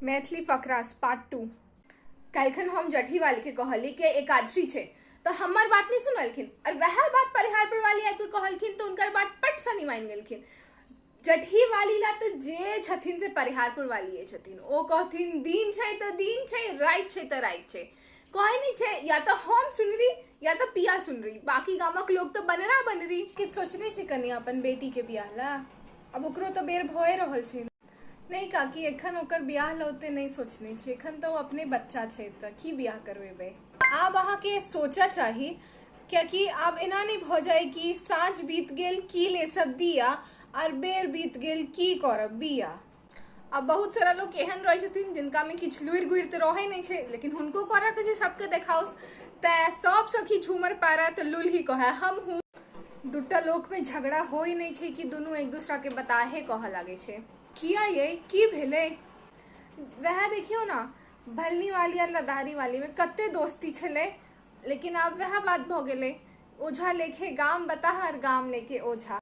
Maithili फकरास part 2। काल्हिखन हम जटहीवालीके कहली कि एकादशी छै तऽ हमर बात नहि सुनलखिन, आओर वएह बात परिहारपुरवाली आबिके कहलखिन तऽ हुनकर बात पटसँ नहि मानि गेलखिन। जटहीवाली ला तऽ जे छथिन से परिहारपुरवालिए छथिन। ओ कहथिन दिन छै तऽ दिन छै, राति छै तऽ राति छै। कहै नहि छै या तऽ हम सुनरी या तऽ पिया सुनरी, बाकी गामक लोक तऽ बनरा बनरी। किछु सोचने छै कनिया अपन बेटीके बियाह ला? आब ओकरो तऽ बेर भए रहल छै। नहि काकी, एखन ओकर बियाह लए ओते नहि सोचने छी, एखन तऽ ओ अपने बच्चा छै तऽ की बियाह करबेबै। आब अहाँके सोचऽ चाही, कियाकि आब एना नहि भऽ जाय कि साँझ बीत गेल की लेसब दिया आर बेर बीत गेल की करब बिया। आब बहुत सारा लोक एहन रहै छथिन जिनकामे किछु लुरि गुरि तऽ रहै नहि छै, लेकिन हुनको करऽके छै सबके देखाउस, तैँ सब सखी झूमर पारय तऽ लुल्ही कहय हमहूँ। दूटा लोकमे झगड़ा होइ नहि छै कि दुनू एक दोसराके बताहे कहऽ लागै छै। किया यै, की भेलै? वएह देखियौ ने, भलनी वाली आर लदारी वालीमे कते दोस्ती छलै, लेकिन आब वएह बात भऽ गेलै, ओझा लेखे गाम बताह आर गाम लेखे ओझा।